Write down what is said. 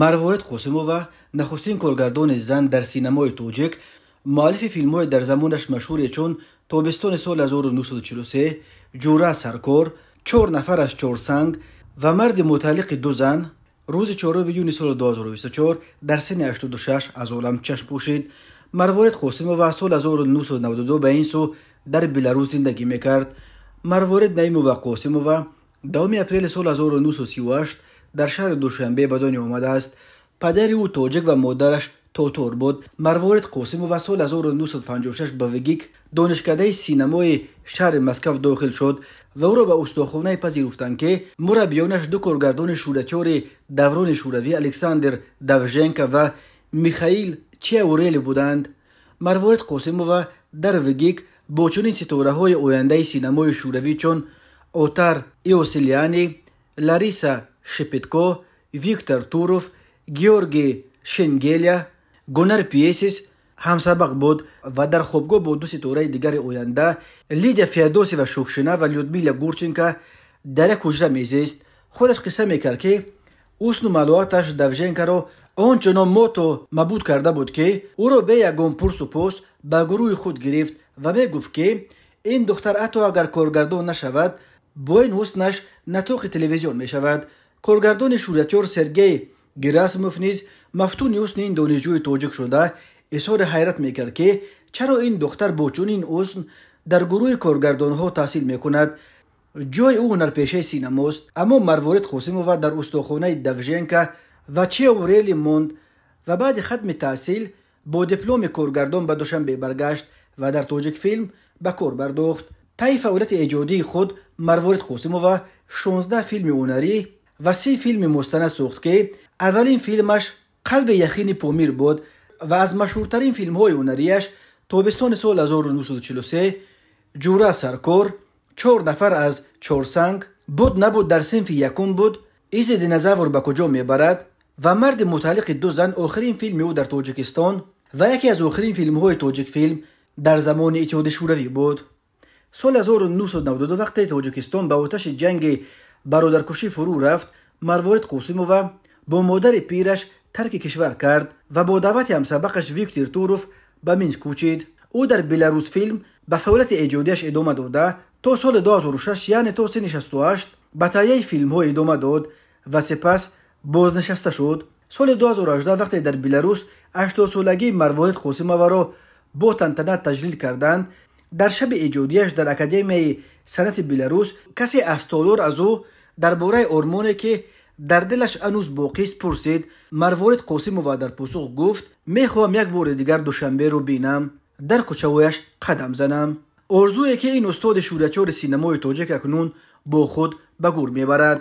Марворид Қосимова, нахустин коргардони зан дар синамои тоҷик, муаллифи филмҳои дар замонаш машҳуре чун «Тобистони соли 1943», «Ҷура саркор», «Чор нафар аз Чорсанг» ва «Марди мутааллиқи ду зан», рӯзи 4 июни соли 2024 дар синни 86 аз олам чашм пӯшид. Марворид Қосимова соли 1992 ба ин сӯ дар Беларус зиндагӣ мекард. Марворид Наимова Қосимова 10 апрели соли 1938 дар шаҳри Душанбе ба дунё омадааст. Падари ӯ тоҷик ва модараш тотор буд. Марворид Қосимова соли 1956 ба ВГИК, донишкадаи синамои шаҳри Москав, дохил шуд ва ӯро ба устохонае пазируфтанд, ки мураббиёнаш ду коргардони шӯҳратёри даврони шӯравӣ Александр Довженко ва Михаил Чиаурели буданд. Марворид Қосимова дар ВГИК бо чунин ситораҳои ояндаи синамои шӯравӣ чун Отар Иоселиани, Лариса Шепетко, Виктор Туров, Георгий Шенгелия, Гунар Пиесис ҳамсабақ буд ва дар хобгоҳ бо ду ситораи дигари оянда, Лидия Феодосиева Шукшина ва Людмила Гурченко, дар як ҳуҷра мезист. Худаш қисса мекард, ки ҳусну малоаташ Довженкоро он чунон моту мабуд карда буд, ки ӯро бе ягон пурсу пус ба гурӯҳи худ гирифт ва мегуфт, ки ин духтар ҳатто агар коргардон нашавад, бо ин ҳуснаш натоқи телевизион мешавад. Коргардони шӯҳратёр Сергей Герасимов низ мафтуни ҳусни ин донишҷӯи тоҷик шуда, изҳори ҳайрат мекард, ки чаро ин духтар бо чунин ҳусн дар гурӯҳи коргардонҳо таҳсил мекунад, ҷои ӯ ҳунарпешаи синамост. Аммо Марворид Қосимова дар устохонаи Довженко ва Чиаурели монд ва баъди хатми таҳсил бо дипломи коргардон ба Душанбе баргашт ва дар Тоҷикфилм ба кор бардохт. Таи фаъолияти эҷодии худ Марворид Қосимова 16 филми ҳунарӣ ва 30 филми мустанад сохт, ки аввалин филмаш «Қалби яхини Помир» буд ва аз машҳуртарин филмҳои ҳунарияш «Тобистони соли 1943», «Ҷура саркор», «Чор нафар аз Чорсанг», «Буд набуд дар синфи якум буд», «Изи динозавр ба куҷо мебарад» ва «Марди мутааллиқи ду зан» охирин филми ӯ дар Тоҷикистон ва яке аз охирин филмҳои Тоҷикфилм дар замони Иттиҳоди Шӯравӣ буд. Соли 1992, вақте Тоҷикистон ба оташи ҷанги бародаркушӣ фурӯ рафт, Марворид Қосимова бо модари пираш тарки кишвар кард ва бо даъвати ҳамсабақаш Виктор Туров ба Минск кӯчид. Ӯ дар Беларусфилм ба фаъолияти эҷодиаш идома дода, то соли 2006, яъне то синни 68, ба таҳияи филмҳо идома дод ва сипас бознишаста шуд. Соли 2018, вақте дар Беларус 80-солагии Марворид Қосимоваро бо тантана таҷлил карданд, дар шаби эҷодиаш дар Академияи санъати Беларус касе аз толор аз ӯ дар бораи ормоне, ки дар дилаш ҳанӯз боқист, пурсид. Марворид Қосимова дар посух гуфт: «Мехоҳам як бори дигар Душанберо бинам, дар кӯчаҳояш қадам занам». Орзуе, ки ин устоди шӯҳратёри синамои тоҷик акнун бо худ ба гур мебарад.